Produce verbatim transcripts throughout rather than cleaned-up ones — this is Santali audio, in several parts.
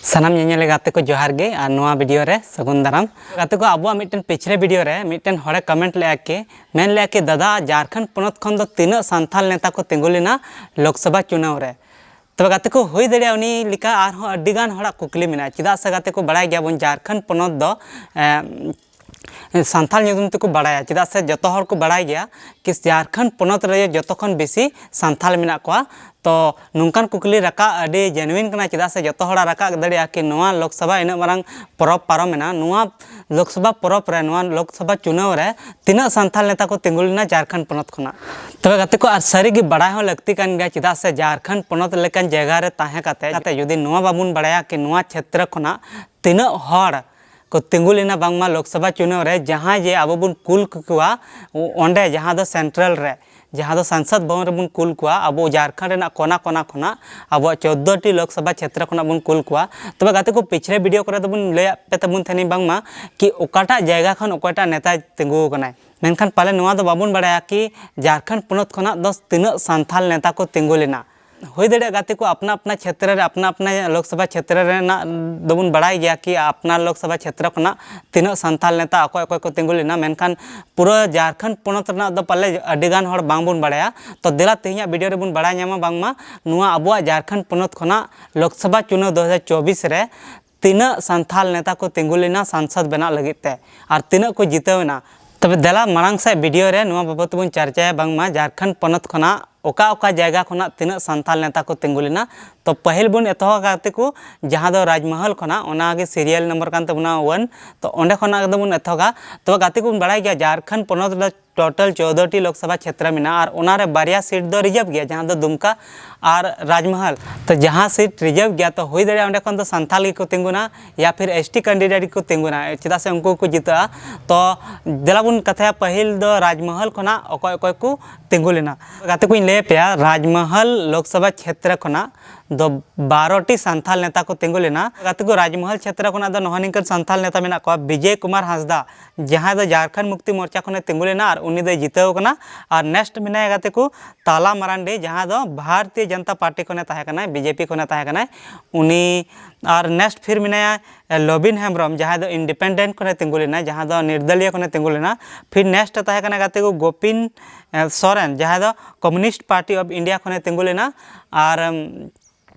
ᱥᱟᱱᱟᱢ ᱧᱮᱧᱮᱞ ᱜᱟᱛᱮ ᱠᱚ ᱡᱚᱦᱟᱨ ᱜᱮ ᱟᱨ ᱱᱚᱣᱟ ᱵᱷᱤᱰᱤᱭᱳ ᱨᱮ ᱥᱟᱹᱜᱩᱱ ᱫᱟᱨᱟᱢ᱾ ᱜᱟᱛᱮ ᱠᱚ, ᱟᱵᱚᱣᱟᱜ ᱢᱤᱫᱴᱮᱱ ᱯᱤᱪᱷᱞᱮ ᱵᱷᱤᱰᱤᱭᱳ ᱨᱮ ᱢᱤᱫᱴᱮᱱ ᱦᱚᱲᱮ ᱠᱚᱢᱮᱱᱴ ᱞᱮᱫᱼᱟ ᱠᱤ, ᱢᱮᱱ ᱞᱮᱫᱼᱟ ᱠᱤ, "ᱫᱟᱫᱟ, ᱡᱷᱟᱲᱠᱷᱚᱸᱰ ᱯᱚᱱᱚᱛ ᱠᱷᱚᱱ ᱫᱚ ᱛᱤᱱᱟᱹᱜ ᱥᱟᱱᱛᱟᱞ ᱱᱮᱛᱟ ᱠᱚ ᱛᱤᱸᱜᱩ ᱞᱮᱱᱟ ᱞᱳᱠᱥᱚᱵᱷᱟ ᱪᱩᱱᱟᱣ ᱨᱮ?" ᱛᱚᱵᱮ ᱜᱟᱛᱮ ᱠᱚ, ᱦᱩᱭ ᱫᱟᱲᱮᱭᱟᱜᱼᱟ ᱩᱱᱤ ᱞᱮᱠᱟ ᱟᱨᱦᱚᱸ ᱟᱹᱰᱤ ᱜᱟᱱ ᱦᱚᱲᱟᱜ ᱠᱩᱠᱞᱤ ᱢᱮᱱᱟᱜᱼᱟ᱾ ᱪᱮᱫᱟᱜ ᱥᱮ ᱜᱟᱛᱮ ᱠᱚ, ᱵᱟᱲᱟᱭ ᱜᱮᱭᱟᱵᱚᱱ ᱡᱷᱟᱲᱠᱷᱚᱸᱰ ᱯᱚᱱᱚᱛ ᱫᱚ, ᱮᱸ, ᱥᱟᱱᱛᱟᱞ ᱧᱩᱛᱩᱢ ᱛᱮᱠᱚ ᱵᱟᱲᱟᱭᱟ᱾ ᱪᱮᱫᱟᱜ ᱥᱮ ᱡᱚᱛᱚ ᱦᱚᱲ ᱠᱚ ᱵᱟᱲᱟᱭ ᱜᱮᱭᱟ ᱠᱤ ᱡᱷᱟᱲᱠᱷᱚᱸᱰ ᱯᱚᱱᱚᱛ ᱨᱮ ᱡᱚᱛᱚ ᱠᱷᱚᱱ ᱵᱮᱥᱤ ᱥᱟᱱᱛᱟᱞ ᱢᱮᱱᱟᱜ ᱠᱚᱣᱟ᱾ ᱛᱚ ᱱᱚᱝᱠᱟᱱ ᱠᱩᱠᱞᱤ ᱨᱟᱠᱟᱵ ᱟᱹᱰᱤ ᱡᱮᱱᱩᱭᱤᱱ ᱠᱟᱱᱟ᱾ ᱪᱮᱫᱟᱜ ᱥᱮ ᱡᱚᱛᱚ ᱦᱚᱲᱟᱜ ᱨᱟᱠᱟᱵ ᱫᱟᱲᱮᱭᱟᱜᱼᱟ ᱠᱤ ᱱᱚᱣᱟ ᱞᱳᱠᱥᱚᱵᱷᱟ ᱤᱱᱟᱹᱜ ᱢᱟᱨᱟᱝ ᱯᱚᱨᱚᱵᱽ ᱯᱟᱨᱚᱢᱮᱱᱟ, ᱱᱚᱣᱟ ᱞᱳᱠᱥᱚᱵᱷᱟ ᱯᱚᱨᱚᱵᱽ ᱨᱮ, ᱱᱚᱣᱟ ᱞᱳᱠᱥᱚᱵᱷᱟ ᱪᱩᱱᱟᱹᱣ ᱨᱮ ᱛᱤᱱᱟᱹᱜ ᱥᱟᱱᱛᱟᱞ ᱱᱮᱛᱟ ᱠᱚ ᱛᱤᱸᱜᱩ ᱞᱮᱱᱟ ᱡᱷᱟᱲᱠᱷᱚᱸᱰ ᱯᱚᱱᱚᱛ ᱠᱷᱚᱱᱟᱜ? ᱛᱚᱵᱮ ᱜᱟᱛᱮ ᱠᱚ, ᱟᱨ ᱥᱟᱹᱨᱤ ᱜᱮ ᱵᱟᱲᱟᱭ ᱦᱚᱸ ᱞᱟᱹᱠᱛᱤ ᱠᱟᱱ ᱜᱮᱭᱟ᱾ ᱪᱮᱫᱟᱜ ᱥᱮ ᱡᱷᱟᱲᱠᱷᱚᱸᱰ ᱯᱚᱱᱚᱛ ᱞᱮᱠᱟᱱ ᱡᱟᱭᱜᱟ ᱨᱮ ᱛᱟᱦᱮᱸ ᱠᱟᱛᱮ, ᱠᱟᱛᱮ ᱡᱩᱫᱤ ᱱᱚᱣᱟ ᱵᱟᱵᱚᱱ ᱵᱟᱲᱟᱭᱟ ᱠᱤ ᱱᱚᱣᱟ ᱪᱷᱮᱛᱨᱚ ᱠᱷᱚᱱᱟᱜ ᱛᱤᱱᱟᱹᱜ ᱦᱚᱲ ᱠᱚ ᱛᱤᱸᱜᱩ ᱞᱮᱱᱟ ᱵᱟᱝᱢᱟ ᱞᱳᱠᱥᱚᱵᱷᱟ ᱪᱩᱱᱟᱹᱣ ᱨᱮ, ᱡᱟᱦᱟᱸᱭ ᱡᱮ ᱟᱵᱚ ᱵᱚᱱ ᱠᱩᱞ ᱠᱚᱣᱟ ᱚᱸᱰᱮ, ᱡᱟᱦᱟᱸ ᱫᱚ ᱥᱮᱱᱴᱨᱟᱞ ᱨᱮ, ᱡᱟᱦᱟᱸ ᱫᱚ ᱥᱚᱝᱥᱚᱫ ᱵᱷᱚᱵᱚᱱ ᱨᱮᱵᱚᱱ ᱠᱩᱞ ᱠᱚᱣᱟ, ᱟᱵᱚ ᱡᱷᱟᱲᱠᱷᱚᱸᱰ ᱨᱮᱱᱟᱜ ᱠᱚᱱᱟ ᱠᱚᱱᱟ ᱠᱷᱚᱱᱟᱜ, ᱟᱵᱚᱣᱟᱜ ᱪᱳᱫᱽᱫᱳ ᱴᱤ ᱞᱳᱠᱥᱚᱵᱷᱟ ᱪᱷᱮᱛᱨᱚ ᱠᱷᱚᱱᱟᱜ ᱵᱚᱱ ᱠᱩᱞ ᱠᱚᱣᱟ᱾ ᱛᱚᱵᱮ ᱜᱟᱛᱮ ᱠᱚ, ᱯᱤᱪᱷᱞᱮ ᱵᱷᱤᱰᱤᱭᱳ ᱠᱚᱨᱮ ᱫᱚᱵᱚᱱ ᱞᱟᱹᱭᱟᱫ ᱯᱮ ᱛᱟᱵᱚᱱ ᱛᱟᱦᱮᱱᱤᱧ ᱵᱟᱝᱢᱟ ᱠᱤ ᱚᱠᱟᱴᱟᱜ ᱡᱟᱭᱜᱟ ᱠᱷᱚᱱ ᱚᱠᱚᱭᱴᱟᱜ ᱱᱮᱛᱟᱭ ᱛᱤᱸᱜᱩ ᱟᱠᱟᱱᱟᱭ, ᱢᱮᱱᱠᱷᱟᱱ ᱯᱟᱞᱮ ᱱᱚᱣᱟ ᱫᱚ ᱵᱟᱵᱚᱱ ᱵᱟᱲᱟᱭᱟ ᱠᱤ ᱡᱷᱟᱲᱠᱷᱚᱸᱰ ᱯᱚᱱᱚᱛ ᱠᱷᱚᱱᱟᱜ ᱫᱚ ᱛᱤᱱᱟᱹᱜ ᱥᱟᱱᱛᱟᱞ ᱱᱮᱛᱟ ᱠᱚ ᱛᱤᱸᱜᱩ ᱞᱮᱱᱟ᱾ ᱦᱩᱭ ᱫᱟᱲᱮᱭᱟᱜᱼᱟ ᱜᱟᱛᱮ ᱠᱚ, ᱟᱯᱱᱟ ᱟᱯᱱᱟ ᱪᱷᱮᱛᱨᱚ ᱨᱮ, ᱟᱯᱱᱟ ᱟᱯᱱᱟ ᱞᱳᱠᱥᱚᱵᱷᱟ ᱪᱷᱮᱛᱨᱚ ᱨᱮᱱᱟᱜ ᱫᱚᱵᱚᱱ ᱵᱟᱲᱟᱭ ᱜᱮᱭᱟ ᱠᱤ ᱟᱯᱱᱟᱨ ᱞᱳᱠᱥᱚᱵᱷᱟ ᱪᱷᱮᱛᱨᱚ ᱠᱷᱚᱱᱟᱜ ᱛᱤᱱᱟᱹᱜ ᱥᱟᱱᱛᱟᱞ ᱱᱮᱛᱟ ᱚᱠᱚᱭ ᱚᱠᱚᱭ ᱠᱚ ᱛᱤᱸᱜᱩ ᱞᱮᱱᱟ, ᱢᱮᱱᱠᱷᱟᱱ ᱯᱩᱨᱟᱹ ᱡᱷᱟᱲᱠᱷᱚᱸᱰ ᱯᱚᱱᱚᱛ ᱨᱮᱱᱟᱜ ᱫᱚ ᱯᱟᱞᱮ ᱟᱹᱰᱤ ᱜᱟᱱ ᱦᱚᱲ ᱵᱟᱝᱵᱚᱱ ᱵᱟᱲᱟᱭᱟ᱾ ᱛᱚ ᱫᱮᱞᱟ ᱛᱮᱦᱮᱧᱟᱜ ᱵᱷᱤᱰᱤᱭᱳ ᱨᱮᱵᱚᱱ ᱵᱟᱲᱟᱭ ᱧᱟᱢᱟ ᱵᱟᱝᱢᱟ ᱱᱚᱣᱟ ᱟᱵᱚᱣᱟᱜ ᱡᱷᱟᱲᱠᱷᱚᱸᱰ ᱯᱚᱱᱚᱛ ᱠᱷᱚᱱᱟᱜ ᱞᱳᱠᱥᱚᱵᱷᱟ ᱪᱩᱱᱟᱹᱣ ᱫᱩ ᱦᱟᱡᱟᱨ ᱪᱚᱵᱵᱤᱥ ᱨᱮ ᱛᱤᱱᱟᱹᱜ ᱥᱟᱱᱛᱷᱟᱞ ᱱᱮᱛᱟ ᱠᱚ ᱛᱤᱸᱜᱩ ᱞᱮᱱᱟ ᱥᱟᱝᱥᱚᱫ ᱵᱮᱱᱟᱜ ᱞᱟᱹᱜᱤᱫ ᱛᱮ ᱟᱨ ᱛᱤᱱᱟᱹᱜ ᱠᱚ ᱡᱤᱛᱟᱹᱣ ᱮᱱᱟ᱾ ᱛᱚᱵᱮ ᱫᱮᱞᱟ ᱢᱟᱲᱟᱝ ᱥᱮᱫ ᱵᱷᱤᱰᱤᱭᱳ ᱨᱮ ᱱᱚᱣᱟ ᱵᱟᱵᱚᱫ ᱛᱮᱵᱚᱱ ᱪᱟᱨᱪᱟᱭᱟ ᱵᱟᱝᱢᱟ ᱡᱷᱟᱲᱠᱷᱚᱸᱰ ᱯᱚᱱᱚᱛ ᱠᱷᱚᱱᱟᱜ ᱚᱠᱟ ᱚᱠᱟ ᱡᱟᱭᱜᱟ ᱠᱷᱚᱱᱟᱜ ᱛᱤᱱᱟᱹᱜ ᱥᱟᱱᱛᱷᱟᱞ ᱱᱮᱛᱟ ᱠᱚ ᱛᱤᱸᱜᱩ ᱞᱮᱱᱟ᱾ ᱛᱚ ᱯᱟᱹᱦᱤᱞ ᱵᱚᱱ ᱮᱛᱚᱦᱚᱵᱟ ᱜᱟᱛᱮ ᱠᱚ, ᱡᱟᱦᱟᱸ ᱫᱚ ᱨᱟᱡᱽᱢᱚᱦᱚᱞ ᱠᱷᱚᱱᱟᱜ, ᱚᱱᱟ ᱜᱮ ᱥᱤᱨᱤᱭᱟᱞ ᱱᱚᱢᱵᱚᱨ ᱠᱟᱱ ᱛᱟᱵᱚᱱᱟ ᱚᱣᱟᱱ᱾ ᱛᱚ ᱚᱸᱰᱮ ᱠᱷᱚᱱᱟᱜ ᱮᱠᱫᱚᱢ ᱵᱚᱱ ᱮᱛᱚᱦᱚᱵᱟ᱾ ᱛᱚᱵᱮ ᱜᱟᱛᱮ ᱠᱚᱵᱚᱱ ᱵᱟᱲᱟᱭ ᱜᱮᱭᱟ ᱡᱷᱟᱲᱠᱷᱚᱸᱰ ᱯᱚᱱᱚᱛ ᱨᱮᱫᱚ ᱴᱳᱴᱟᱞ ᱪᱳᱫᱽᱫᱳ ᱴᱤ ᱞᱳᱠᱥᱚᱵᱷᱟ ᱪᱷᱮᱛᱨᱚ ᱢᱮᱱᱟᱜᱼᱟ ᱟᱨ ᱚᱱᱟᱨᱮ ᱵᱟᱨᱭᱟ ᱥᱤᱴ ᱫᱚ ᱨᱤᱡᱟᱨᱵᱷ ᱜᱮᱭᱟ, ᱡᱟᱦᱟᱸ ᱫᱚ ᱫᱩᱢᱠᱟ ᱟᱨ ᱨᱟᱡᱽᱢᱚᱦᱚᱞ᱾ ᱛᱚ ᱡᱟᱦᱟᱸ ᱥᱤᱴ ᱨᱤᱡᱟᱨᱵᱷ ᱜᱮᱭᱟ, ᱛᱚ ᱦᱩᱭ ᱫᱟᱲᱮᱭᱟᱜᱼᱟ ᱚᱸᱰᱮ ᱠᱷᱚᱱ ᱫᱚ ᱥᱟᱱᱛᱷᱟᱞ ᱜᱮᱠᱚ ᱛᱤᱸᱜᱩᱱᱟ ᱭᱟ ᱯᱷᱤᱨ ᱮᱥ ᱴᱤ ᱠᱮᱱᱰᱤᱰᱮᱴ ᱜᱮᱠᱚ ᱛᱤᱸᱜᱩᱱᱟ, ᱪᱮᱫᱟᱜ ᱥᱮ ᱩᱱᱠᱩ ᱜᱮᱠᱚ ᱡᱤᱛᱟᱹᱜᱼᱟ᱾ ᱛᱚ ᱫᱮᱞᱟ ᱵᱚᱱ ᱠᱟᱛᱷᱟᱭᱟ ᱯᱟᱹᱦᱤᱞ ᱫᱚ ᱨᱟᱡᱽᱢᱚᱦᱚᱞ ᱠᱷᱚᱱᱟᱜ ᱚᱠᱚᱭ ᱚᱠᱚᱭ ᱠᱚ ᱛᱤᱸᱜᱩ ᱞᱮᱱᱟ᱾ ᱜᱟᱛᱮ ᱠᱚᱧ ᱞᱟᱹᱭ ᱟᱯᱮᱭᱟ, ᱨᱟᱡᱽᱢᱚᱦᱚᱞ ᱞᱳᱠᱥᱚᱵᱷᱟ ᱪᱷᱮᱛᱨᱚ ᱠᱷᱚᱱᱟᱜ ᱫᱚ ᱵᱟᱨᱚ ᱴᱤ ᱥᱟᱱᱛᱷᱟᱞ ᱱᱮᱛᱟ ᱠᱚ ᱛᱤᱸᱜᱩ ᱞᱮᱱᱟ᱾ ᱜᱟᱛᱮ ᱠᱚ, ᱨᱟᱡᱽᱢᱚᱦᱚᱞ ᱪᱷᱮᱛᱨᱚ ᱠᱷᱚᱱᱟᱜ ᱫᱚ ᱱᱚᱜᱼᱚ ᱱᱤᱝᱠᱟᱹᱱ ᱥᱟᱱᱛᱷᱟᱞ ᱱᱮᱛᱟ ᱢᱮᱱᱟᱜ ᱠᱚᱣᱟ: ᱵᱤᱡᱚᱭ ᱠᱩᱢᱟᱨ ᱦᱟᱸᱥᱫᱟ, ᱡᱟᱦᱟᱸᱭ ᱫᱚ ᱡᱷᱟᱲᱠᱷᱚᱸᱰ ᱢᱩᱠᱛᱤ ᱢᱳᱨᱪᱟ ᱠᱷᱚᱱᱮ ᱛᱤᱸᱜᱩ ᱞᱮᱱᱟ ᱟᱨ ᱩᱱᱤ ᱫᱚᱭ ᱡᱤᱛᱟᱹᱣ ᱟᱠᱟᱱᱟ᱾ ᱟᱨ next ᱢᱮᱱᱟᱭᱟ ᱜᱟᱛᱮ ᱠᱚ ᱛᱟᱞᱟ ᱢᱟᱨᱟᱱᱰᱤ, ᱡᱟᱦᱟᱸᱭ ᱫᱚ ᱵᱷᱟᱨᱚᱛᱤᱭᱚ ᱡᱚᱱᱚᱛᱟ ᱯᱟᱨᱴᱤ ᱠᱷᱚᱱᱮ ᱛᱟᱦᱮᱸ ᱠᱟᱱᱟᱭ, ᱵᱤᱡᱮᱯᱤ ᱠᱷᱚᱱᱮ ᱛᱟᱦᱮᱸ ᱠᱟᱱᱟᱭ ᱩᱱᱤ᱾ ᱟᱨ next ᱯᱷᱤᱨ ᱢᱮᱱᱟᱭᱟ ᱞᱚᱵᱤᱱ ᱦᱮᱢᱵᱨᱚᱢ, ᱡᱟᱦᱟᱸᱭ ᱫᱚ independent ᱠᱷᱚᱱᱮ ᱛᱤᱸᱜᱩ ᱞᱮᱱᱟ, ᱡᱟᱦᱟᱸ ᱫᱚ ᱱᱤᱨᱫᱚᱞᱤᱭᱚ ᱠᱷᱚᱱᱮ ᱛᱤᱸᱜᱩ ᱞᱮᱱᱟ᱾ ᱯᱷᱤᱨ next ᱛᱟᱦᱮᱸ ᱠᱟᱱᱟ ᱜᱟᱛᱮ ᱠᱚ ᱜᱳᱯᱤᱱ, ᱮ, ᱥᱚᱨᱮᱱ, ᱡᱟᱦᱟᱸᱭ ᱫᱚ Communist Party of India ᱠᱷᱚᱱᱮ ᱛᱤᱸᱜᱩ ᱞᱮᱱᱟ᱾ ᱟᱨ, ᱮᱢ,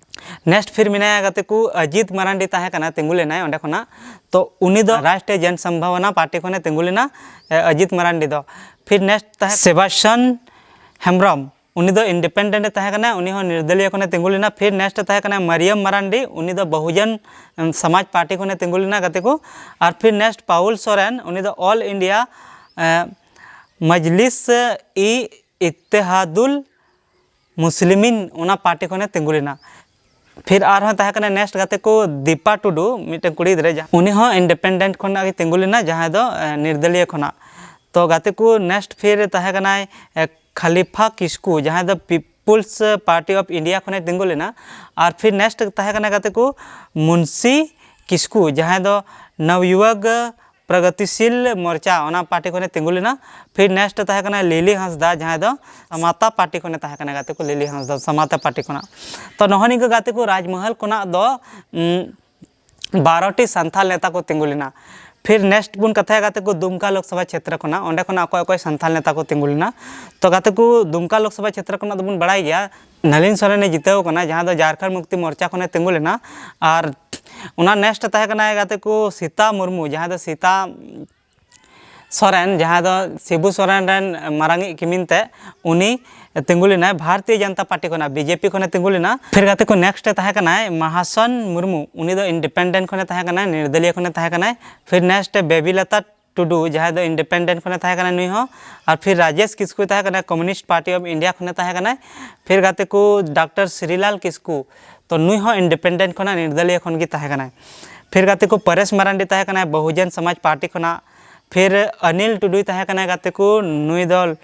next ᱯᱷᱤᱨ ᱢᱮᱱᱟᱭᱟ ᱜᱟᱛᱮ ᱠᱚ ᱚᱡᱤᱛ ᱢᱟᱨᱟᱱᱰᱤ ᱛᱟᱦᱮᱸ ᱠᱟᱱᱟ, ᱛᱤᱸᱜᱩ ᱞᱮᱱᱟᱭ ᱚᱸᱰᱮ ᱠᱷᱚᱱᱟᱜ᱾ ᱛᱚ ᱩᱱᱤ ᱫᱚ ᱨᱟᱥᱴᱨᱤᱭᱚ ᱡᱚᱱ ᱥᱚᱢᱵᱷᱟᱵᱚᱱᱟ ᱯᱟᱨᱴᱤ ᱠᱷᱚᱱᱮ ᱛᱤᱸᱜᱩ ᱞᱮᱱᱟ, ᱮ, ᱚᱡᱤᱛ ᱢᱟᱨᱟᱱᱰᱤ ᱫᱚ᱾ ᱯᱷᱤᱨ next ᱛᱟᱦᱮᱸ ᱥᱮᱵᱟᱥᱪᱟᱱ ᱦᱮᱢᱵᱨᱚᱢ, ᱩᱱᱤ ᱫᱚ independent ᱮ ᱛᱟᱦᱮᱸ ᱠᱟᱱᱟ, ᱩᱱᱤ ᱦᱚᱸ ᱱᱤᱨᱫᱚᱞᱤᱭᱚ ᱠᱷᱚᱱᱮ ᱛᱤᱸᱜᱩ ᱞᱮᱱᱟ᱾ ᱯᱷᱤᱨ next ᱛᱟᱦᱮᱸ ᱠᱟᱱᱟ ᱢᱟᱨᱤᱭᱟᱢ ᱢᱟᱨᱟᱱᱰᱤ, ᱩᱱᱤ ᱫᱚ ᱵᱚᱦᱩᱡᱚᱱ, ᱮᱢ, ᱥᱚᱢᱟᱡᱽ ᱯᱟᱨᱴᱤ ᱠᱷᱚᱱᱮ ᱛᱤᱸᱜᱩ ᱞᱮᱱᱟ ᱜᱟᱛᱮ ᱠᱚ᱾ ᱟᱨ ᱯᱷᱤᱨ next ᱯᱟᱣᱩᱞ ᱥᱚᱨᱮᱱ, ᱩᱱᱤ ᱫᱚ All India, ᱮ, ᱢᱟᱡᱽᱞᱤᱥ ᱤ ᱤᱛᱛᱮᱦᱟᱫᱩᱞ ᱢᱩᱥᱞᱤᱢᱤᱱ, ᱚᱱᱟ ᱯᱟᱨᱴᱤ ᱠᱷᱚᱱᱮ ᱛᱤᱸᱜᱩ ᱞᱮᱱᱟ᱾ ᱯᱷᱤᱨ ᱟᱨᱦᱚᱸ ᱛᱟᱦᱮᱸ ᱠᱟᱱᱟ next ᱜᱟᱛᱮ ᱠᱚ ᱫᱤᱯᱟ ᱴᱩᱰᱩ, ᱢᱤᱫᱴᱮᱱ ᱠᱩᱲᱤ ᱜᱤᱫᱽᱨᱟᱹ, ᱡᱟᱦᱟᱸ, ᱩᱱᱤ ᱦᱚᱸ independent ᱠᱷᱚᱱᱟᱜ ᱜᱮ ᱛᱤᱸᱜᱩ ᱞᱮᱱᱟ, ᱡᱟᱦᱟᱸᱭ ᱫᱚ, ᱮ, ᱱᱤᱨᱫᱚᱞᱤᱭᱚ ᱠᱷᱚᱱᱟᱜ᱾ ᱛᱚ ᱜᱟᱛᱮ ᱠᱚ next ᱯᱷᱤᱨ ᱛᱟᱦᱮᱸ ᱠᱟᱱᱟᱭ, ᱮ, ᱠᱷᱟᱞᱤᱯᱷᱟ ᱠᱤᱥᱠᱩ, ᱡᱟᱦᱟᱸᱭ ᱫᱚ People's Party of India ᱠᱷᱚᱱᱮ ᱛᱤᱸᱜᱩ ᱞᱮᱱᱟ᱾ ᱟᱨ ᱯᱷᱤᱨ next ᱛᱟᱦᱮᱸ ᱠᱟᱱᱟ ᱜᱟᱛᱮ ᱠᱚ ᱢᱩᱱᱥᱤ ᱠᱤᱥᱠᱩ, ᱡᱟᱦᱟᱸᱭ ᱫᱚ ᱱᱚᱣᱭᱩᱜᱽ ᱯᱨᱚᱜᱚᱛᱤᱥᱤᱞ ᱢᱳᱨᱪᱟ, ᱚᱱᱟ ᱯᱟᱨᱴᱤ ᱠᱷᱚᱱᱮ ᱛᱤᱸᱜᱩ ᱞᱮᱱᱟ᱾ ᱯᱷᱤᱨ next ᱛᱟᱦᱮᱸ ᱠᱟᱱᱟ ᱞᱤᱞᱤ ᱦᱟᱸᱥᱫᱟ, ᱡᱟᱦᱟᱸᱭ ᱫᱚ ᱥᱟᱢᱟᱛᱟ ᱯᱟᱨᱴᱤ ᱠᱷᱚᱱᱮ ᱛᱟᱦᱮᱸ ᱠᱟᱱᱟ ᱜᱟᱛᱮ ᱠᱚ, ᱞᱤᱞᱤ ᱦᱟᱸᱥᱫᱟ ᱥᱟᱢᱟᱛᱟ ᱯᱟᱨᱴᱤ ᱠᱷᱚᱱᱟᱜ᱾ ᱛᱚ ᱱᱚᱜᱼᱚ ᱱᱤᱝᱠᱟᱹ ᱜᱟᱛᱮ ᱠᱚ ᱨᱟᱡᱽᱢᱚᱦᱚᱞ ᱠᱷᱚᱱᱟᱜ ᱫᱚ, ᱩᱢ, ᱵᱟᱨᱚ ᱴᱤ ᱥᱟᱱᱛᱷᱟᱞ ᱱᱮᱛᱟ ᱠᱚ ᱛᱤᱸᱜᱩ ᱞᱮᱱᱟ᱾ ᱯᱷᱤᱨ next ᱵᱚᱱ ᱠᱟᱛᱷᱟᱭᱟ ᱜᱟᱛᱮ ᱠᱚ ᱫᱩᱢᱠᱟ ᱞᱳᱠᱥᱚᱵᱷᱟ ᱪᱷᱮᱛᱨᱚ ᱠᱷᱚᱱᱟᱜ, ᱚᱸᱰᱮ ᱠᱷᱚᱱᱟᱜ ᱚᱠᱚᱭ ᱚᱠᱚᱭ ᱥᱟᱱᱛᱷᱟᱞ ᱱᱮᱛᱟ ᱠᱚ ᱛᱤᱸᱜᱩ ᱞᱮᱱᱟ᱾ ᱛᱚ ᱜᱟᱛᱮ ᱠᱚ ᱫᱩᱢᱠᱟ ᱞᱳᱠᱥᱚᱵᱷᱟ ᱪᱷᱮᱛᱨᱚ ᱠᱷᱚᱱᱟᱜ ᱫᱚᱵᱚᱱ ᱵᱟᱲᱟᱭ ᱜᱮᱭᱟ, ᱱᱟᱞᱤᱱ ᱥᱚᱨᱮᱱᱮ ᱡᱤᱛᱟᱹᱣ ᱠᱟᱱᱟ, ᱡᱟᱦᱟᱸ ᱫᱚ ᱡᱷᱟᱨᱠᱷᱚᱸᱰ ᱢᱩᱠᱛᱤ ᱢᱳᱨᱪᱟ ᱠᱷᱚᱱᱮ ᱛᱤᱸᱜᱩ ᱞᱮᱱᱟ᱾ ᱟᱨ ᱚᱱᱟ next ᱛᱟᱦᱮᱸ ᱠᱟᱱᱟᱭ ᱜᱟᱛᱮ ᱠᱚ ᱥᱤᱛᱟ ᱢᱩᱨᱢᱩ, ᱡᱟᱦᱟᱸᱭ ᱫᱚ ᱥᱤᱛᱟ ᱥᱚᱨᱮᱱ, ᱡᱟᱦᱟᱸᱭ ᱫᱚ ᱥᱤᱵᱩ ᱥᱚᱨᱮᱱ ᱨᱮᱱ ᱢᱟᱨᱟᱝᱤᱡ ᱠᱤᱢᱤᱱ ᱛᱮ, ᱩᱱᱤ ᱛᱤᱸᱜᱩ ᱞᱮᱱᱟᱭ ᱵᱷᱟᱨᱚᱛᱤᱭᱚ ᱡᱚᱱᱚᱛᱟ ᱯᱟᱨᱴᱤ ᱠᱷᱚᱱᱟᱜ, ᱵᱤᱡᱮᱯᱤ ᱠᱷᱚᱱᱮ ᱛᱤᱸᱜᱩ ᱞᱮᱱᱟ᱾ ᱯᱷᱤᱨ ᱜᱟᱛᱮ ᱠᱚ next ᱮ ᱛᱟᱦᱮᱸ ᱠᱟᱱᱟᱭ ᱢᱟᱦᱟᱥᱚᱱ ᱢᱩᱨᱢᱩ, ᱩᱱᱤ ᱫᱚ independent ᱠᱷᱚᱱᱮ ᱛᱟᱦᱮᱸ ᱠᱟᱱᱟᱭ, ᱱᱤᱨᱫᱚᱞᱤᱭᱚ ᱠᱷᱚᱱᱮ ᱛᱟᱦᱮᱸ ᱠᱟᱱᱟᱭ᱾ ᱯᱷᱤᱨ next ᱵᱮᱵᱤᱞᱟᱛᱟ ᱴᱩᱰᱩ, ᱡᱟᱦᱟᱸᱭ ᱫᱚ independent ᱠᱷᱚᱱᱮ ᱛᱟᱦᱮᱸ ᱠᱟᱱᱟ ᱱᱩᱭ ᱦᱚᱸ᱾ ᱟᱨ ᱯᱷᱤᱨ ᱨᱟᱡᱮᱥ ᱠᱤᱥᱠᱩᱭ ᱛᱟᱦᱮᱸ ᱠᱟᱱᱟ, Communist Party of India ᱠᱷᱚᱱᱮ ᱛᱟᱦᱮᱸ ᱠᱟᱱᱟᱭ᱾ ᱯᱷᱤᱨ ᱜᱟᱛᱮ ᱠᱚ ᱰᱟᱠᱛᱟᱨ ᱥᱨᱤᱞᱟᱞ ᱠᱤᱥᱠᱩ, ᱛᱚ ᱱᱩᱭ ᱦᱚᱸ independent ᱠᱷᱚᱱᱟᱜ, ᱱᱤᱨᱫᱚᱞᱤᱭᱚ ᱠᱷᱚᱱ ᱜᱮ ᱛᱟᱦᱮᱸ ᱠᱟᱱᱟᱭ᱾ ᱯᱷᱤᱨ ᱜᱟᱛᱮ ᱠᱚ ᱯᱚᱨᱮᱥ ᱢᱟᱨᱟᱱᱰᱤ ᱛᱟᱦᱮᱸ ᱠᱟᱱᱟᱭ ᱵᱚᱦᱩᱡᱚᱱ ᱥᱚᱢᱟᱡᱽ ᱯᱟᱨᱴᱤ ᱠᱷᱚᱱᱟᱜ᱾ ᱯᱷᱤᱨ ᱚᱱᱤᱞ ᱴᱩᱰᱩᱭ ᱛᱟᱦᱮᱸ ᱠᱟᱱᱟᱭ ᱜᱟᱛᱮ ᱠᱚ, ᱱᱩᱭ ᱫᱚ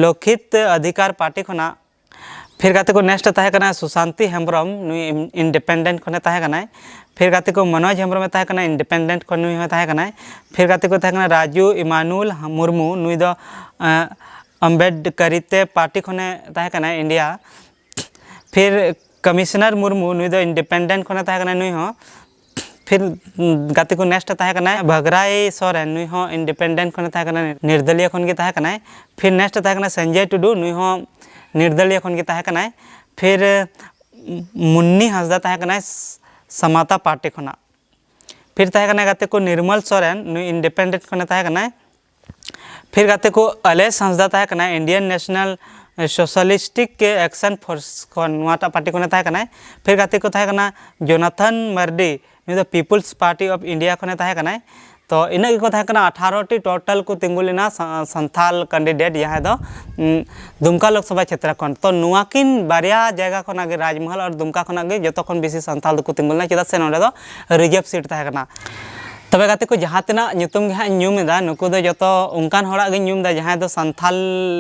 ᱞᱚᱠᱷᱤᱛ ᱚᱫᱷᱤᱠᱟᱨ ᱯᱟᱨᱴᱤ ᱠᱷᱚᱱᱟᱜ᱾ ᱯᱷᱤᱨ ᱜᱟᱛᱮ ᱠᱚ, ᱱᱮᱠᱥᱴ ᱛᱟᱦᱮᱸ ᱠᱟᱱᱟ ᱥᱩᱥᱟᱱᱛᱤ ᱦᱮᱢᱵᱨᱚᱢ, ᱱᱩᱭ ᱤᱱᱰᱤᱯᱮᱱᱰᱮᱱᱴ ᱠᱷᱚᱱᱮ ᱛᱟᱦᱮᱸ ᱠᱟᱱᱟᱭ᱾ ᱯᱷᱤᱨ ᱜᱟᱛᱮ ᱠᱚ, ᱢᱚᱱᱳᱡᱽ ᱦᱮᱢᱵᱨᱚᱢᱮ ᱛᱟᱦᱮᱸ ᱠᱟᱱᱟ, ᱤᱱᱰᱤᱯᱮᱱᱰᱮᱱᱴ ᱠᱷᱚᱱ ᱱᱩᱭ ᱦᱚᱸ ᱛᱟᱦᱮᱸ ᱠᱟᱱᱟᱭ᱾ ᱯᱷᱤᱨ ᱜᱟᱛᱮ ᱠᱚ ᱛᱟᱦᱮᱸ ᱠᱟᱱᱟ ᱨᱟᱡᱩ ᱤᱢᱟᱱᱩᱞ ᱢᱩᱨᱢᱩ, ᱱᱩᱭ ᱫᱚ ᱟᱢᱵᱮᱰᱠᱟᱨᱤᱛᱮ ᱯᱟᱨᱴᱤ ᱠᱷᱚᱱᱮ ᱛᱟᱦᱮᱸ ᱠᱟᱱᱟᱭ, ᱤᱱᱰᱤᱭᱟ᱾ ᱯᱷᱤᱨ ᱠᱚᱢᱤᱥᱚᱱᱟᱨ ᱢᱩᱨᱢᱩ, ᱱᱩᱭ ᱫᱚ ᱤᱱᱰᱤᱯᱮᱱᱰᱮᱱᱴ ᱠᱷᱚᱱᱮ ᱛᱟᱦᱮᱸ ᱠᱟᱱᱟ ᱱᱩᱭ ᱦᱚᱸ᱾ ᱯᱷᱤᱨ ᱜᱟᱛᱮ ᱠᱚ, ᱱᱮᱠᱥᱴ ᱛᱟᱦᱮᱸ ᱠᱟᱱᱟᱭ ᱵᱷᱟᱜᱽᱨᱟᱭ ᱥᱚᱨᱮᱱ, ᱱᱩᱭ ᱦᱚᱸ ᱤᱱᱰᱤᱯᱮᱱᱰᱮᱱᱴ ᱠᱷᱚᱱᱮ ᱛᱟᱦᱮᱸ ᱠᱟᱱᱟ, ᱱᱤᱨᱫᱚᱞᱤᱭᱟ ᱠᱷᱚᱱ ᱜᱮ ᱛᱟᱦᱮᱸ ᱠᱟᱱᱟᱭ᱾ ᱯᱷᱤᱨ ᱱᱮᱠᱥᱴ ᱛᱟᱦᱮᱸ ᱠᱟᱱᱟ ᱥᱚᱧᱡᱚᱭ ᱴᱩᱰᱩ, ᱱᱩᱭ ᱦᱚᱸ ᱱᱤᱨᱫᱚᱞᱤᱭᱟ ᱠᱷᱚᱱ ᱜᱮ ᱛᱟᱦᱮᱸ ᱠᱟᱱᱟᱭ᱾ ᱯᱷᱤᱨ ᱢᱩᱱᱱᱤ ᱦᱟᱸᱥᱫᱟ ᱛᱟᱦᱮᱸ ᱠᱟᱱᱟᱭ ᱥᱟᱢᱟᱛᱟ ᱯᱟᱨᱴᱤ ᱠᱷᱚᱱᱟᱜ᱾ ᱯᱷᱤᱨ ᱛᱟᱦᱮᱸ ᱠᱟᱱᱟᱭ ᱜᱟᱛᱮ ᱠᱚ ᱱᱤᱨᱢᱚᱞ ᱥᱚᱨᱮᱱ, ᱱᱩᱭ ᱤᱱᱰᱤᱯᱮᱱᱰᱮᱱᱴ ᱠᱷᱚᱱᱮ ᱛᱟᱦᱮᱸ ᱠᱟᱱᱟᱭ᱾ ᱯᱷᱤᱨ ᱜᱟᱛᱮ ᱠᱚ ᱟᱞᱮᱥ ᱦᱟᱸᱥᱫᱟ ᱛᱟᱦᱮᱸ ᱠᱟᱱᱟᱭ ᱤᱱᱰᱤᱭᱟᱱ ᱱᱮᱥᱱᱟᱞ ᱥᱳᱥᱟᱞᱤᱥᱴᱤᱠ ᱮᱠᱥᱚᱱ ᱯᱷᱳᱨᱥ ᱠᱷᱚᱱ, ᱱᱚᱣᱟᱴᱟᱜ ᱯᱟᱨᱴᱤ ᱠᱷᱚᱱᱮ ᱛᱟᱦᱮᱸ ᱠᱟᱱᱟᱭ᱾ ᱯᱷᱤᱨ ᱜᱟᱛᱮ ᱠᱚ ᱛᱟᱦᱮᱸ ᱠᱟᱱᱟ ᱡᱳᱱᱟᱛᱷᱟᱱ ᱢᱟᱨᱰᱤ, ᱱᱩᱭ ᱫᱚ ᱯᱤᱯᱩᱞᱥ ᱯᱟᱨᱴᱤ ᱚᱯᱷ ᱤᱱᱰᱤᱭᱟ ᱠᱷᱚᱱᱮ ᱛᱟᱦᱮᱸ ᱠᱟᱱᱟᱭ᱾ ᱛᱚ ᱤᱱᱟᱹᱜ ᱜᱮᱠᱚ ᱛᱟᱦᱮᱸ ᱠᱟᱱᱟ, ᱟᱴᱷᱟᱨᱚ ᱴᱤ ᱴᱳᱴᱟᱞ ᱠᱚ ᱛᱤᱸᱜᱩ ᱞᱮᱱᱟ ᱥᱟ- ᱥᱟᱱᱛᱷᱟᱞ ᱠᱮᱱᱰᱤᱰᱮᱴ, ᱡᱟᱦᱟᱸᱭ ᱫᱚ ᱩᱢ, ᱫᱩᱢᱠᱟ ᱞᱳᱠᱥᱚᱵᱷᱟ ᱪᱷᱮᱛᱨᱚ ᱠᱷᱚᱱ᱾ ᱛᱚ ᱱᱚᱣᱟ ᱠᱤᱱ ᱵᱟᱨᱭᱟ ᱡᱟᱭᱜᱟ ᱠᱷᱚᱱᱟᱜ ᱜᱮ, ᱨᱟᱡᱽᱢᱚᱦᱚᱞ ᱟᱨ ᱫᱩᱢᱠᱟ ᱠᱷᱚᱱᱟᱜ ᱜᱮ ᱡᱚᱛᱚ ᱠᱷᱚᱱ ᱵᱮᱥᱤ ᱥᱟᱱᱛᱷᱟᱞ ᱫᱚᱠᱚ ᱛᱤᱸᱜᱩ ᱞᱮᱱᱟ, ᱪᱮᱫᱟᱜ ᱥᱮ ᱱᱚᱸᱰᱮ ᱫᱚ ᱨᱤᱡᱟᱨᱵᱷ ᱥᱤᱴ ᱛᱟᱦᱮᱸ ᱠᱟᱱᱟ᱾ ᱛᱚᱵᱮ ᱜᱟᱛᱮ ᱠᱚ, ᱡᱟᱦᱟᱸ ᱛᱤᱱᱟᱹᱜ ᱧᱩᱛᱩᱢ ᱜᱮ ᱦᱟᱸᱜ ᱤᱧ ᱧᱩᱢ ᱮᱫᱟ, ᱱᱩᱠᱩ ᱫᱚ ᱡᱚᱛᱚ ᱚᱱᱠᱟᱱ ᱦᱚᱲᱟᱜ ᱜᱤᱧ ᱧᱩᱢ ᱮᱫᱟ, ᱡᱟᱦᱟᱸᱭ ᱫᱚ ᱥᱟᱱᱛᱷᱟᱞ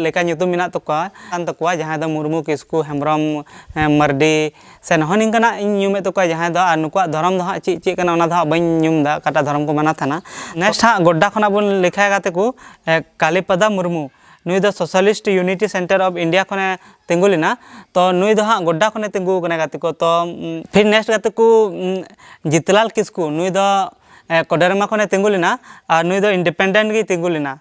ᱞᱮᱠᱟ ᱧᱩᱛᱩᱢ ᱢᱮᱱᱟᱜ ᱛᱟᱠᱚᱣᱟ, ᱠᱟᱱ ᱛᱟᱠᱚᱣᱟ, ᱡᱟᱦᱟᱸᱭ ᱫᱚ ᱢᱩᱨᱢᱩ, ᱠᱤᱥᱠᱩ, ᱦᱮᱢᱵᱨᱚᱢ, ᱮᱸ, ᱢᱟᱨᱰᱤ, ᱥᱮ ᱱᱚᱜᱼᱚ ᱱᱤᱝᱠᱟᱱᱟᱜ ᱤᱧ ᱧᱩᱢᱮᱫ ᱛᱟᱠᱚᱣᱟ, ᱡᱟᱦᱟᱸᱭ ᱫᱚ, ᱟᱨ ᱱᱩᱠᱩᱣᱟᱜ ᱫᱷᱚᱨᱚᱢ ᱫᱚ ᱦᱟᱸᱜ ᱪᱮᱫ ᱪᱮᱫ ᱠᱟᱱᱟ, ᱚᱱᱟ ᱫᱚ ᱦᱟᱸᱜ ᱵᱟᱹᱧ ᱧᱩᱢ ᱮᱫᱟ, ᱚᱠᱟᱴᱟᱜ ᱫᱷᱚᱨᱚᱢ ᱠᱚ ᱢᱟᱱᱟᱣ ᱛᱟᱦᱮᱱᱟ᱾ ᱱᱮᱠᱥᱴ ᱦᱟᱸᱜ ᱜᱚᱰᱰᱟ ᱠᱷᱚᱱᱟᱜ ᱵᱚᱱ ᱞᱮᱠᱷᱟᱭᱟ ᱜᱟᱛᱮ ᱠᱚ, ᱮ, ᱠᱟᱞᱤᱯᱟᱫᱟ ᱢᱩᱨᱢᱩ, ᱱᱩᱭ ᱫᱚ ᱥᱳᱥᱟᱞᱤᱥᱴ ᱤᱭᱩᱱᱤᱴᱤ ᱥᱮᱱᱴᱟᱨ ᱚᱯᱷ ᱤᱱᱰᱤᱭᱟ ᱠᱷᱚᱱᱮ ᱛᱤᱸᱜᱩ ᱞᱮᱱᱟ᱾ ᱛᱚ ᱱᱩᱭ ᱫᱚ ᱦᱟᱸᱜ ᱜᱚᱰᱰᱟ ᱠᱷᱚᱱᱮ ᱛᱤᱸᱜᱩ ᱟᱠᱟᱱᱟ ᱜᱟᱛᱮ ᱠᱚ᱾ ᱛᱚ ᱩᱢ, ᱯᱷᱤᱨ ᱱᱮᱠᱥᱴ ᱜᱟᱛᱮ ᱠᱚ, ᱩᱢ, ᱡᱤᱛᱞᱟᱞ ᱠᱤᱥᱠᱩ, ᱱᱩᱭ ᱫᱚ, ᱮ, ᱠᱚᱰᱮᱨᱢᱟ ᱠᱷᱚᱱᱮ ᱛᱤᱸᱜᱩ ᱞᱮᱱᱟ, ᱟᱨ ᱱᱩᱭ ᱫᱚ ᱤᱱᱰᱤᱯᱮᱱᱰᱮᱱᱴ ᱜᱮᱭ ᱛᱤᱸᱜᱩ ᱞᱮᱱᱟ᱾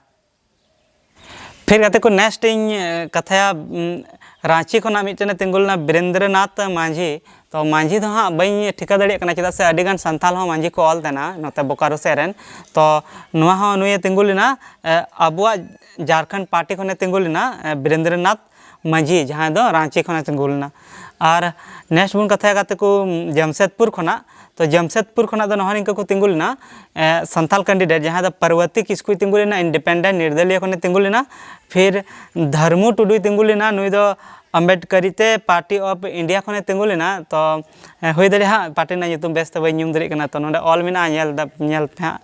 ᱯᱷᱤᱨ ᱜᱟᱛᱮ ᱠᱚ, ᱱᱮᱠᱥᱴ ᱤᱧ, ᱮ, ᱠᱟᱛᱷᱟᱭᱟ, ᱩᱢ, ᱨᱟᱸᱪᱤ ᱠᱷᱚᱱᱟᱜ ᱢᱤᱫᱴᱮᱱᱮ ᱛᱤᱸᱜᱩ ᱞᱮᱱᱟ, ᱵᱤᱨᱮᱱᱫᱨᱚᱱᱟᱛᱷ ᱢᱟᱹᱡᱷᱤ᱾ ᱛᱚ ᱢᱟᱹᱡᱷᱤ ᱫᱚ ᱦᱟᱸᱜ ᱵᱟᱹᱧ ᱴᱷᱤᱠᱟᱹ ᱫᱟᱲᱮᱭᱟᱜ ᱠᱟᱱᱟ, ᱪᱮᱫᱟᱜ ᱥᱮ ᱟᱹᱰᱤ ᱜᱟᱱ ᱥᱟᱱᱛᱟᱞ ᱦᱚᱸ ᱢᱟᱹᱡᱷᱤ ᱠᱚ ᱚᱞ ᱛᱟᱦᱮᱱᱟ ᱱᱚᱛᱮ ᱵᱳᱠᱟᱨᱳ ᱥᱮᱫ ᱨᱮᱱ᱾ ᱛᱚ ᱱᱚᱣᱟ ᱦᱚᱸ ᱱᱩᱭᱮ ᱛᱤᱸᱜᱩ ᱞᱮᱱᱟ, ᱮ, ᱟᱵᱚᱣᱟᱜ ᱡᱷᱟᱲᱠᱷᱚᱸᱰ ᱯᱟᱨᱴᱤ ᱠᱷᱚᱱᱮ ᱛᱤᱸᱜᱩ ᱞᱮᱱᱟ, ᱮ, ᱵᱤᱨᱮᱱᱫᱨᱚᱱᱟᱛᱷ ᱢᱟᱹᱡᱷᱤ, ᱡᱟᱦᱟᱸᱭ ᱫᱚ ᱨᱟᱸᱪᱤ ᱠᱷᱚᱱᱮ ᱛᱤᱸᱜᱩ ᱞᱮᱱᱟ᱾ ᱟᱨ ᱱᱮᱠᱥᱴ ᱵᱚᱱ ᱠᱟᱛᱷᱟᱭᱟ ᱜᱟᱛᱮ ᱠᱚ, ᱩᱢ, ᱡᱟᱢᱥᱮᱫᱽᱯᱩᱨ ᱠᱷᱚᱱᱟᱜ᱾ ᱛᱚ ᱡᱟᱢᱥᱮᱫᱽᱯᱩᱨ ᱠᱷᱚᱱᱟᱜ ᱫᱚ ᱱᱚᱜᱼᱚ ᱱᱤᱝᱠᱟ ᱠᱚ ᱛᱤᱸᱜᱩ ᱞᱮᱱᱟ, ᱮ, ᱥᱟᱱᱛᱟᱞ ᱠᱮᱱᱰᱤᱰᱮᱴ, ᱡᱟᱦᱟᱸᱭ ᱫᱚ ᱯᱟᱨᱵᱚᱛᱤ ᱠᱤᱥᱠᱩᱭ ᱛᱤᱸᱜᱩ ᱞᱮᱱᱟ, ᱤᱱᱰᱤᱯᱮᱱᱰᱮᱱᱴ ᱱᱤᱨᱫᱚᱞᱤᱭᱟ ᱠᱷᱚᱱᱮ ᱛᱤᱸᱜᱩ ᱞᱮᱱᱟ᱾ ᱯᱷᱤᱨ ᱫᱷᱟᱨᱢᱩ ᱴᱩᱰᱩᱭ ᱛᱤᱸᱜᱩ ᱞᱮᱱᱟ, ᱱᱩᱭ ᱫᱚ ᱟᱢᱵᱮᱰᱠᱟᱨᱤ ᱛᱮ ᱯᱟᱨᱴᱤ ᱚᱯᱷ ᱤᱱᱰᱤᱭᱟ ᱠᱷᱚᱱᱮ ᱛᱤᱸᱜᱩ ᱞᱮᱱᱟ᱾ ᱛᱚ, ᱮ, ᱦᱩᱭ ᱫᱟᱲᱮᱭᱟᱜᱼᱟ ᱦᱟᱸᱜ ᱯᱟᱨᱴᱤ ᱨᱮᱱᱟᱜ ᱧᱩᱛᱩᱢ ᱵᱮᱥ ᱛᱮ ᱵᱟᱹᱧ ᱧᱩᱢ ᱫᱟᱲᱮᱭᱟᱜ ᱠᱟᱱᱟ, ᱛᱚ ᱱᱚᱰᱮ ᱚᱞ ᱢᱮᱱᱟᱜᱼᱟ, ᱧᱮᱞ ᱫᱟ-, ᱧᱮᱞ ᱯᱮ ᱦᱟᱸᱜ᱾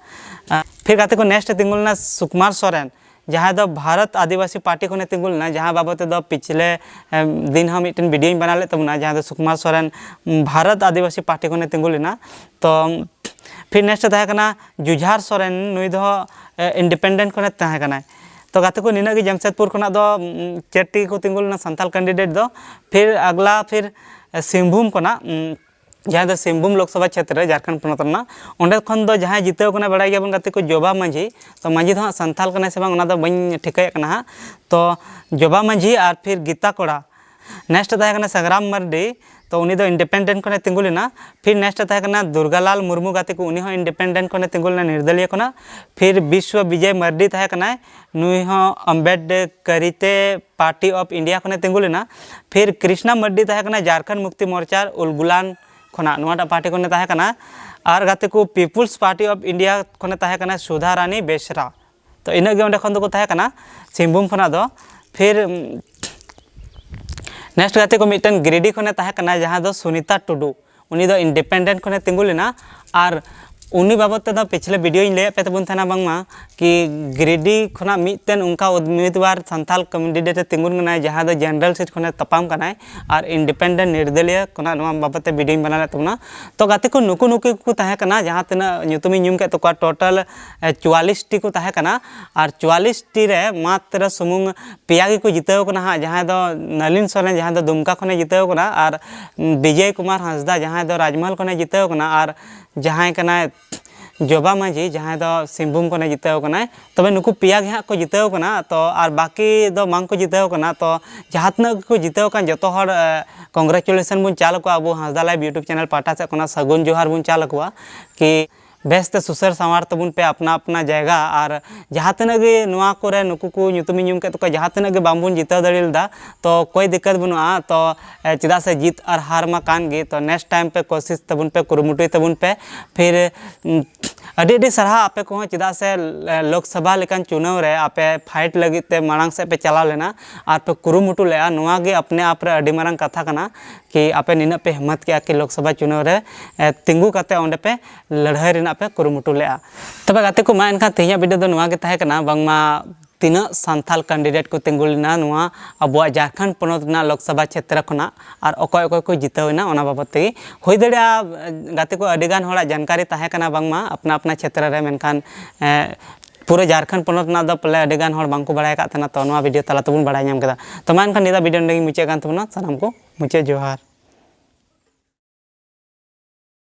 ᱟ, ᱯᱷᱤᱨ ᱜᱟᱛᱮ ᱠᱚ, ᱱᱮᱠᱥᱴ ᱛᱤᱸᱜᱩ ᱞᱮᱱᱟ ᱥᱩᱠᱩᱢᱟᱨ ᱥᱚᱨᱮᱱ᱾ ᱡᱟᱦᱟᱸᱭ ᱫᱚ ᱵᱷᱟᱨᱚᱛ ᱟᱹᱫᱤᱵᱟᱹᱥᱤ ᱯᱟᱨᱴᱤ ᱠᱷᱚᱱᱮ ᱛᱤᱸᱜᱩ ᱞᱮᱱᱟ, ᱡᱟᱦᱟᱸ ᱵᱟᱵᱚᱫ ᱛᱮᱫᱚ ᱯᱤᱪᱷᱞᱮ ᱮᱢ, ᱫᱤᱱ ᱦᱚᱸ ᱢᱤᱫᱴᱮᱱ ᱵᱷᱤᱰᱤᱭᱳᱧ ᱵᱮᱱᱟᱣ ᱞᱮᱫ ᱛᱟᱵᱚᱱᱟ, ᱡᱟᱦᱟᱸ ᱫᱚ ᱥᱩᱠᱩᱢᱟᱨ ᱥᱚᱨᱮᱱ ᱩᱢ, ᱵᱷᱟᱨᱚᱛ ᱟᱹᱫᱤᱵᱟᱹᱥᱤ ᱯᱟᱨᱴᱤ ᱠᱷᱚᱱᱮ ᱛᱤᱸᱜᱩ ᱞᱮᱱᱟ᱾ ᱛᱚ ᱯᱷᱤᱨ ᱱᱮᱠᱥᱴ ᱛᱟᱦᱮᱸ ᱠᱟᱱᱟ ᱡᱩᱡᱷᱟᱨ ᱥᱚᱨᱮᱱ, ᱱᱩᱭ ᱫᱚ ᱤᱱᱰᱤᱯᱮᱱᱰᱮᱱᱴ ᱠᱷᱚᱱᱮ ᱛᱟᱦᱮᱸ ᱠᱟᱱᱟᱭ᱾ ᱛᱚ ᱜᱟᱛᱮ ᱠᱚ, ᱱᱤᱱᱟᱹᱜ ᱜᱮ ᱡᱟᱢᱥᱮᱫᱽᱯᱩᱨ ᱠᱷᱚᱱᱟᱜ ᱫᱚ ᱩᱢ, ᱪᱟᱨᱴᱤ ᱠᱚ ᱛᱤᱸᱜᱩ ᱞᱮᱱᱟ ᱥᱟᱱᱛᱟᱲ ᱠᱮᱱᱰᱤᱰᱮᱴ ᱫᱚ᱾ ᱯᱷᱤᱨ ᱟᱜᱽᱞᱟ ᱯᱷᱤᱨ ᱮ, ᱥᱤᱝᱵᱷᱩᱢ ᱠᱷᱚᱱᱟᱜ ᱩᱢ, ᱡᱟᱦᱟᱸ ᱫᱚ ᱥᱤᱝᱵᱷᱩᱢ ᱞᱳᱠᱥᱚᱵᱷᱟ ᱪᱷᱮᱛᱨᱚ ᱡᱷᱟᱲᱠᱷᱚᱸᱰ ᱯᱚᱱᱚᱛ ᱨᱮᱱᱟᱜ, ᱚᱸᱰᱮ ᱠᱷᱚᱱ ᱫᱚ ᱡᱟᱦᱟᱸᱭ ᱡᱤᱛᱟᱹᱣ ᱠᱟᱱᱟ ᱵᱟᱲᱟᱭ ᱜᱮᱭᱟᱵᱚᱱ ᱜᱟᱛᱮ ᱠᱚ, ᱡᱚᱵᱟ ᱢᱟᱹᱡᱷᱤ᱾ ᱛᱚ ᱢᱟᱹᱡᱷᱤ ᱫᱚ ᱦᱟᱸᱜ ᱥᱟᱱᱛᱟᱲ ᱠᱟᱱᱟᱭ ᱥᱮ ᱵᱟᱝ, ᱚᱱᱟ ᱫᱚ ᱵᱟᱹᱧ ᱴᱷᱤᱠᱟᱹᱭᱮᱫ ᱠᱟᱱᱟ ᱦᱟᱸᱜ᱾ ᱛᱚ ᱡᱚᱵᱟ ᱢᱟᱹᱡᱷᱤ ᱟᱨ ᱯᱷᱤᱨ ᱜᱤᱛᱟ ᱠᱚᱲᱟ᱾ ᱱᱮᱠᱥᱴ ᱛᱟᱦᱮᱸ ᱠᱟᱱᱟ ᱥᱟᱜᱽᱨᱟᱢ ᱢᱟᱨᱰᱤ, ᱛᱚ ᱩᱱᱤ ᱫᱚ ᱤᱱᱰᱤᱯᱮᱱᱰᱮᱱᱴ ᱠᱷᱚᱱᱮ ᱛᱤᱸᱜᱩ ᱞᱮᱱᱟ᱾ ᱯᱷᱤᱨ ᱱᱮᱠᱥᱴ ᱛᱟᱦᱮᱸ ᱠᱟᱱᱟ ᱫᱩᱨᱜᱟᱞᱟᱞ ᱢᱩᱨᱢᱩ ᱜᱟᱛᱮ ᱠᱚ, ᱩᱱᱤ ᱦᱚᱸ ᱤᱱᱰᱤᱯᱮᱱᱰᱮᱱᱴ ᱠᱷᱚᱱᱮ ᱛᱤᱸᱜᱩ ᱞᱮᱱᱟ ᱱᱤᱨᱫᱟᱹᱞᱤᱭᱟᱹ ᱠᱷᱚᱱᱟᱜ᱾ ᱯᱷᱤᱨ ᱵᱤᱥᱣᱚ ᱵᱤᱡᱚᱭ ᱢᱟᱨᱰᱤ ᱛᱟᱦᱮᱸ ᱠᱟᱱᱟᱭ, ᱱᱩᱭ ᱦᱚᱸ ᱟᱢᱵᱮᱰᱠᱟᱨᱤᱛᱮ ᱯᱟᱨᱴᱤ ᱚᱯᱷ ᱤᱱᱰᱤᱭᱟ ᱠᱷᱚᱱᱮ ᱛᱤᱸᱜᱩ ᱞᱮᱱᱟ᱾ ᱯᱷᱤᱨ ᱠᱨᱤᱥᱱᱟ ᱢᱟᱨᱰᱤ ᱛᱟᱦᱮᱸ ᱠᱟᱱᱟ ᱡᱷᱟᱲᱠᱷᱚᱸᱰ ᱢᱩᱠᱛᱤ ᱢᱳᱨᱪᱟ ᱩᱞᱜᱩᱞᱟᱱ ᱠᱷᱚᱱᱟᱜ, ᱱᱚᱣᱟᱴᱟᱜ ᱯᱟᱨᱴᱤ ᱠᱷᱚᱱᱮ ᱛᱟᱦᱮᱸ ᱠᱟᱱᱟ᱾ ᱟᱨ ᱜᱟᱛᱮ ᱠᱚ, ᱯᱤᱯᱩᱞᱥ ᱯᱟᱨᱴᱤ ᱚᱯᱷ ᱤᱱᱰᱤᱭᱟ ᱠᱷᱚᱱᱮ ᱛᱟᱦᱮᱸ ᱠᱟᱱᱟ ᱥᱩᱫᱷᱟ ᱨᱟᱱᱤ ᱵᱮᱥᱨᱟ᱾ ᱛᱚ ᱤᱱᱟᱹᱜ ᱜᱮ ᱚᱸᱰᱮ ᱠᱷᱚᱱ ᱫᱚᱠᱚ ᱛᱟᱦᱮᱸ ᱠᱟᱱᱟ ᱥᱤᱝᱵᱷᱩᱢ ᱠᱷᱚᱱᱟᱜ ᱫᱚ᱾ ᱯᱷᱤᱨ ᱱᱮᱠᱥᱴ ᱜᱟᱛᱮ ᱠᱚ ᱢᱤᱫᱴᱮᱱ ᱜᱤᱨᱤᱰᱤ ᱠᱷᱚᱱᱮ ᱛᱟᱦᱮᱸ ᱠᱟᱱᱟ, ᱡᱟᱦᱟᱸ ᱫᱚ ᱥᱩᱱᱤᱛᱟ ᱴᱩᱰᱩ, ᱩᱱᱤ ᱫᱚ ᱤᱱᱰᱤᱯᱮᱱᱰᱮᱱᱴ ᱠᱷᱚᱱᱮ ᱛᱤᱸᱜᱩ ᱞᱮᱱᱟ᱾ ᱟᱨ ᱩᱱᱤ ᱵᱟᱵᱚᱫ ᱛᱮᱫᱚ ᱯᱤᱪᱷᱞᱮ ᱵᱷᱤᱰᱤᱭᱳᱧ ᱞᱟᱹᱭᱟᱫ ᱯᱮ ᱛᱟᱵᱚᱱ ᱛᱟᱦᱮᱱᱟ ᱵᱟᱝᱢᱟ ᱠᱤ ᱜᱤᱨᱤᱰᱤ ᱠᱷᱚᱱᱟᱜ ᱢᱤᱫᱴᱮᱱ ᱚᱱᱠᱟ ᱩᱢᱤᱫᱣᱟᱨ ᱥᱟᱱᱛᱟᱲ ᱠᱮᱱᱰᱤᱰᱮᱴ ᱮ ᱛᱤᱸᱜᱩᱱ ᱠᱟᱱᱟᱭ, ᱡᱟᱦᱟᱸ ᱫᱚ ᱡᱮᱱᱟᱨᱮᱞ ᱥᱤᱴ ᱠᱷᱚᱱᱮ ᱛᱟᱯᱟᱢ ᱠᱟᱱᱟᱭ ᱟᱨ ᱤᱱᱰᱤᱯᱮᱱᱰᱮᱱᱴ ᱱᱤᱨᱫᱟᱹᱞᱤᱭᱟᱹ ᱠᱷᱚᱱᱟᱜ ᱱᱚᱣᱟ ᱵᱟᱵᱚᱫ ᱛᱮ ᱵᱷᱤᱰᱤᱭᱳᱧ ᱵᱮᱱᱟᱣ ᱞᱮᱫ ᱛᱟᱵᱚᱱᱟ᱾ ᱛᱚ ᱜᱟᱛᱮ ᱠᱚ, ᱱᱩᱠᱩ ᱱᱩᱠᱩ ᱠᱚ ᱛᱟᱦᱮᱸ ᱠᱟᱱᱟ, ᱡᱟᱦᱟᱸ ᱛᱤᱱᱟᱹᱜ ᱧᱩᱛᱩᱢᱤᱧ ᱧᱩᱢ ᱠᱮᱫ ᱛᱟᱠᱚᱣᱟ, ᱴᱳᱴᱟᱞ ᱪᱩᱣᱟᱞᱤᱥ ᱴᱤ ᱠᱚ ᱛᱟᱦᱮᱸ ᱠᱟᱱᱟ᱾ ᱟᱨ ᱪᱩᱣᱟᱞᱤᱥ ᱴᱤ ᱨᱮ ᱢᱟᱛᱨᱚ ᱥᱩᱢᱩᱝ ᱯᱮᱭᱟ ᱜᱮᱠᱚ ᱡᱤᱛᱟᱹᱣ ᱠᱟᱱᱟ ᱦᱟᱸᱜ, ᱡᱟᱦᱟᱸᱭ ᱫᱚ ᱱᱟᱞᱤᱱ ᱥᱚᱨᱮᱱ, ᱡᱟᱦᱟᱸᱭ ᱫᱚ ᱫᱩᱢᱠᱟ ᱠᱷᱚᱱᱮ ᱡᱤᱛᱟᱹᱣ ᱠᱟᱱᱟ, ᱟᱨ ᱵᱤᱡᱚᱭ ᱠᱩᱢᱟᱨ ᱦᱟᱸᱥᱫᱟ, ᱡᱟᱦᱟᱸᱭ ᱫᱚ ᱨᱟᱡᱽᱢᱚᱦᱚᱞ ᱠᱷᱚᱱᱮ ᱡᱤᱛᱟᱹᱣ ᱠᱟᱱᱟ, ᱟᱨ ᱡᱟᱦᱟᱸᱭ ᱠᱟᱱᱟᱭ ᱡᱚᱵᱟ ᱢᱟᱹᱡᱷᱤ, ᱡᱟᱦᱟᱸᱭ ᱫᱚ ᱥᱤᱝᱵᱷᱩᱢ ᱠᱷᱚᱱᱮ ᱡᱤᱛᱟᱹᱣ ᱠᱟᱱᱟᱭ᱾ ᱛᱚᱵᱮ ᱱᱩᱠᱩ ᱯᱮᱭᱟ ᱜᱮ ᱦᱟᱸᱜ ᱠᱚ ᱡᱤᱛᱟᱹᱣ ᱠᱟᱱᱟ, ᱛᱚ ᱟᱨ ᱵᱟᱹᱠᱤ ᱫᱚ ᱵᱟᱝ ᱠᱚ ᱡᱤᱛᱟᱹᱣ ᱠᱟᱱᱟ᱾ ᱛᱚ ᱡᱟᱦᱟᱸ ᱛᱤᱱᱟᱹᱜ ᱜᱮᱠᱚ ᱡᱤᱛᱟᱹᱣ ᱠᱟᱱ, ᱡᱚᱛᱚ ᱦᱚᱲ ᱠᱚᱝᱜᱨᱮᱪᱩᱞᱮᱥᱚᱱ ᱵᱚᱱ ᱪᱟᱞ ᱟᱠᱚᱣᱟ, ᱟᱵᱚ ᱦᱟᱸᱥᱫᱟ ᱞᱟᱭᱤᱵᱷ ᱭᱩᱴᱩᱵᱽ ᱪᱮᱱᱮᱞ ᱯᱟᱦᱴᱟ ᱥᱮᱫ ᱠᱷᱚᱱᱟᱜ ᱥᱟᱹᱜᱩᱱ ᱡᱚᱦᱟᱨ ᱵᱚᱱ ᱪᱟᱞ ᱟᱠᱚᱣᱟ ᱠᱤ ᱵᱮᱥ ᱛᱮ ᱥᱩᱥᱟᱹᱨ ᱥᱟᱶᱟᱨ ᱛᱮᱵᱚᱱ ᱯᱮ ᱟᱯᱱᱟ ᱟᱯᱱᱟ ᱡᱟᱭᱜᱟ᱾ ᱟᱨ ᱡᱟᱦᱟᱸ ᱛᱤᱱᱟᱹᱜ ᱜᱮ ᱱᱚᱣᱟ ᱠᱚᱨᱮ ᱱᱩᱠᱩ ᱠᱚ ᱧᱩᱛᱩᱢᱤᱧ ᱧᱩᱢ ᱠᱮᱫ ᱛᱟᱠᱚᱣᱟ, ᱡᱟᱦᱟᱸ ᱛᱤᱱᱟᱹᱜ ᱜᱮ ᱵᱟᱝᱵᱚᱱ ᱡᱤᱛᱟᱹᱣ ᱫᱟᱲᱮ ᱞᱮᱫᱟ, ᱛᱚ ᱠᱳᱭ ᱫᱤᱠᱠᱟᱛ ᱵᱟᱹᱱᱩᱜᱼᱟ᱾ ᱛᱚ ᱮ, ᱪᱮᱫᱟᱜ ᱥᱮ ᱡᱤᱛ ᱟᱨ ᱦᱟᱨ ᱢᱟ ᱠᱟᱱ ᱜᱮ, ᱛᱚ ᱱᱮᱠᱥᱴ ᱴᱟᱭᱤᱢ ᱯᱮ ᱠᱳᱥᱤᱥ ᱛᱟᱵᱚᱱ ᱯᱮ, ᱠᱩᱨᱩᱢᱩᱴᱩᱭ ᱛᱟᱵᱚᱱ ᱯᱮ᱾ ᱯᱷᱤᱨ ᱩᱢ, ᱟᱹᱰᱤ ᱟᱹᱰᱤ ᱥᱟᱨᱦᱟᱣ ᱟᱯᱮ ᱠᱚᱦᱚᱸ, ᱪᱮᱫᱟᱜ ᱥᱮ ᱮ, ᱞᱳᱠᱥᱚᱵᱷᱟ ᱞᱮᱠᱟᱱ ᱪᱩᱱᱟᱹᱣ ᱨᱮ ᱟᱯᱮ ᱯᱷᱟᱭᱤᱴ ᱞᱟᱹᱜᱤᱫ ᱛᱮ ᱢᱟᱲᱟᱝ ᱥᱮᱫ ᱯᱮ ᱪᱟᱞᱟᱣ ᱞᱮᱱᱟ ᱟᱨ ᱯᱮ ᱠᱩᱨᱩᱢᱩᱴᱩ ᱞᱮᱫᱼᱟ᱾ ᱱᱚᱣᱟ ᱜᱮ ᱟᱯᱱᱮ ᱟᱯ ᱨᱮ ᱟᱹᱰᱤ ᱢᱟᱨᱟᱝ ᱠᱟᱛᱷᱟ ᱠᱟᱱᱟ ᱠᱤ ᱟᱯᱮ ᱱᱤᱱᱟᱹᱜ ᱯᱮ ᱦᱤᱢᱢᱚᱛ ᱠᱮᱜᱼᱟ ᱠᱤ ᱞᱳᱠᱥᱚᱵᱷᱟ ᱪᱩᱱᱟᱹᱣ ᱨᱮ ᱮ, ᱛᱤᱸᱜᱩ ᱠᱟᱛᱮ ᱚᱸᱰᱮ ᱯᱮ ᱞᱟᱹᱲᱦᱟᱹᱭ ᱨᱮᱱᱟᱜ ᱯᱮ ᱠᱩᱨᱩᱢᱩᱴᱩ ᱞᱮᱫᱼᱟ᱾ ᱛᱚᱵᱮ ᱜᱟᱛᱮ ᱠᱚ, ᱢᱟ ᱮᱱᱠᱷᱟᱱ ᱛᱮᱦᱮᱧᱟᱜ ᱵᱷᱤᱰᱤᱭᱳ ᱫᱚ ᱱᱚᱣᱟ ᱜᱮ ᱛᱟᱦᱮᱸ ᱠᱟᱱᱟ, ᱵᱟᱝᱢᱟ ᱛᱤᱱᱟᱹᱜ ᱥᱟᱱᱛᱟᱲ ᱠᱮᱱᱰᱤᱰᱮᱴ ᱠᱚ ᱛᱤᱸᱜᱩ ᱞᱮᱱᱟ ᱱᱚᱣᱟ ᱟᱵᱚᱣᱟᱜ ᱡᱷᱟᱲᱠᱷᱚᱸᱰ ᱯᱚᱱᱚᱛ ᱨᱮᱱᱟᱜ ᱞᱳᱠᱥᱚᱵᱷᱟ ᱪᱷᱮᱛᱨᱚ ᱠᱷᱚᱱᱟᱜ, ᱟᱨ ᱚᱠᱚᱭ ᱚᱠᱚᱭ ᱠᱚ ᱡᱤᱛᱟᱹᱣ ᱮᱱᱟ, ᱚᱱᱟ ᱵᱟᱵᱚᱫ ᱛᱮᱜᱮ᱾ ᱦᱩᱭ ᱫᱟᱲᱮᱭᱟᱜᱼᱟ, ᱜᱟᱛᱮ ᱠᱚ, ᱟᱹᱰᱤ ᱜᱟᱱ ᱦᱚᱲᱟᱜ ᱡᱟᱱᱠᱟᱨᱤ ᱛᱟᱦᱮᱸ ᱠᱟᱱᱟ ᱵᱟᱝᱢᱟ ᱟᱯᱱᱟ ᱟᱯᱱᱟ ᱪᱷᱮᱛᱨᱚ ᱨᱮ, ᱢᱮᱱᱠᱷᱟᱱ ᱮ, ᱯᱩᱨᱟᱹ ᱡᱷᱟᱲᱠᱷᱚᱸᱰ ᱯᱚᱱᱚᱛ ᱨᱮᱱᱟᱜ ᱫᱚ ᱯᱟᱞᱮ ᱟᱹᱰᱤ ᱜᱟᱱ ᱦᱚᱲ ᱵᱟᱝᱠᱚ ᱵᱟᱲᱟᱭ ᱟᱠᱟᱫ ᱛᱟᱦᱮᱱᱟ᱾ ᱛᱚ, ᱱᱚᱣᱟ ᱵᱷᱤᱰᱤᱭᱳ ᱛᱟᱞᱟ ᱛᱮᱵᱚᱱ ᱵᱟᱲᱟᱭ ᱧᱟᱢ ᱠᱮᱫᱟ᱾ ᱛᱚ, ᱢᱟ ᱮᱱᱠᱷᱟᱱ ᱱᱤᱭᱟᱹ ᱵᱷᱤᱰᱤᱭᱳ ᱱᱚᱸᱰᱮ ᱜᱮᱧ ᱢᱩᱪᱟᱹᱫ ᱠᱟᱱ ᱛᱟᱵᱚᱱᱟ᱾ ᱥᱟᱱᱟᱢ ᱠᱚ ᱢᱩᱪᱟᱹᱫ ᱡᱚᱦᱟᱨ᱾